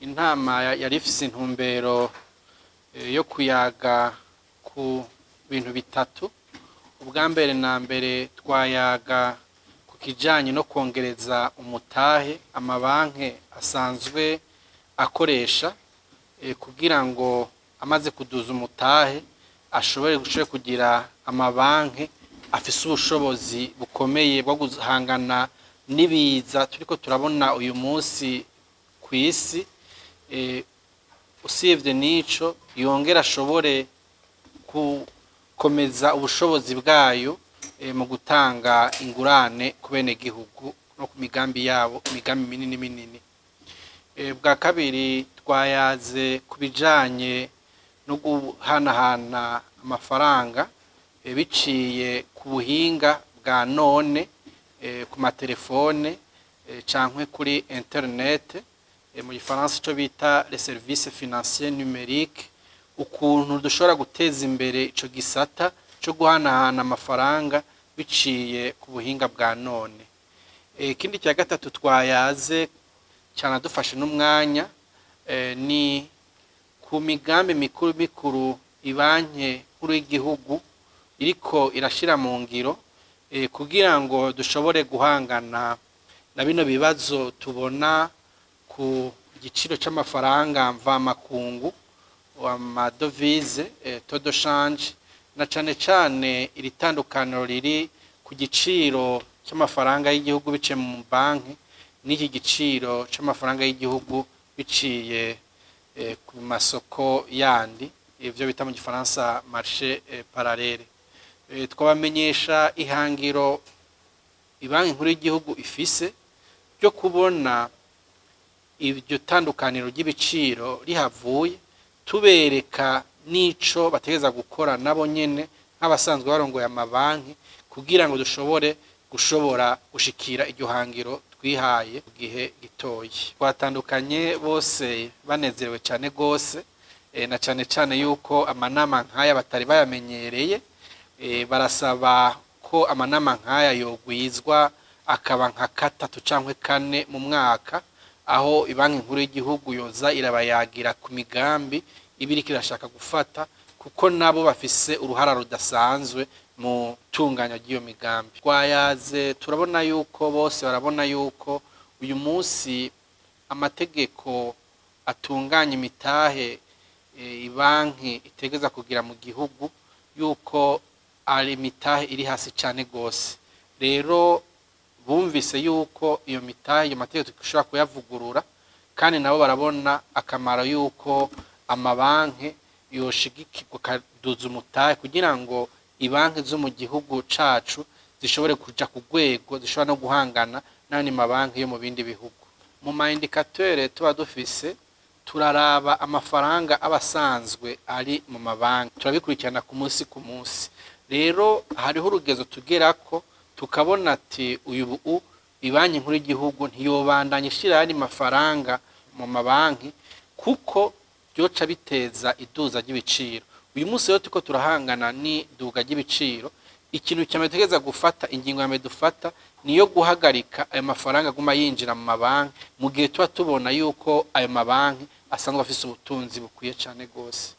Inama yari ifise intumbero yo kuyaga ku bintu bitatu. Ubwa mbere na mbere, twayaga ku kijanye no kwongereza umutahe amabanki asanzwe akoresha, kugira ngo amaze kuduza umutahe ashobore gushobore kugira amabanki afise ubushobozi bukomeye bwo guhangana n'ibiza turiko turabona uyu munsi kw'isi. Usibye n'ico, yongera ashobore gukomeza ubushobozi bwayo mu gutanga ingurane ku benegihugu no ku migambi yabo, imigambi minini minini. Bwa kabiri, twayaze ku bijanye no guhanahana amafaranga biciye ku buhinga bwa none, ku matelefone canke kuri internet, mu gifaransa ico bita les services financiers numériques, ukuntu dushobora guteza imbere ico gisata co guhanahana amafaranga biciye ku buhinga bwa none. Ikindi cya gatatu twayaze canadufashe n'umwanya, ni ku migambi mikuru mikuru Ibanki Nkuru y'Igihugu iriko irashira mu ngiro, kugira ngo dushobore guhangana na bino bibazo tubona ku giciro c'amafaranga mvamakungu, amadevises, taux de change, na cane cane iri tandukaniro riri ku giciro c'amafaranga y'igihugu biciye mu banki n'iki giciro c'amafaranga y'igihugu biciye ku masoko yandi, ivyo bita mu gifaransa marché parallèle. Twabamenyesha ihangiro Ibanki Nkuru y'Igihugu ifise ryo kubona iryo tandukaniro ry'ibiciro rihavuye, tubereka n'ico bategereza gukora nabo nyene nk'abasanzwe barongoye amabanki, kugira ngo dushobore gushobora gushikira iryo hangiro twihaye mu gihe gitoyi. Twatandukanye bose banezerewe cane gose, na cane cane yuko amanama nk'aya batari bayamenyereye. Barasaba ko amanama nk'aya yogwizwa akaba nka katatu canke kane mu mwaka, aho Ibanki Nkuru y'Igihugu yoza irabayagira ku migambi iba iriko irashaka gufata, kuko nabo bafise uruhara rudasanzwe mu tunganya ry'iyo migambi. Twayaze turabona yuko bose barabona yuko uyu munsi amategeko atunganya imitahe ibanki itegeza kugira mu gihugu, yuko ari imitahe iri hasi cane gose. Rero bumvise yuko iyo mitahe, iyo mategeko dushobora kuyavugurura, kandi nabo barabona akamaro yuko amabanki yoshigikirwa akaduza umutahe, kugira ngo ibanki zo mu gihugu cacu zishobore kuja ku rwego zishobora no guhangana n'ayandi mabanki yo mu bindi bihugu. Mu ma indicateurs tuba dufise, turaraba amafaranga aba asanzwe ari mu mabanki, turabikurikirana ku munsi ku munsi. Rero hariho urugezo tugerako tukabona ati uyu ubu Ibanki Nkuru y'Igihugu ntiyobandanya ishira ayandi mafaranga mu mabanki, kuko vyoca biteza iduza ry'ibiciro. Uyu munsi rero turiko turahangana n'iduga ry'ibiciro. Ikintu ca mbere dutegereza gufata, ingingo ya mbere dufata, niyo guhagarika ayo mafaranga aguma yinjira mu mabanki, mu gihe tuba tubona yuko ayo mabanki asanzwe afise ubutunzi bukwiye cane gose.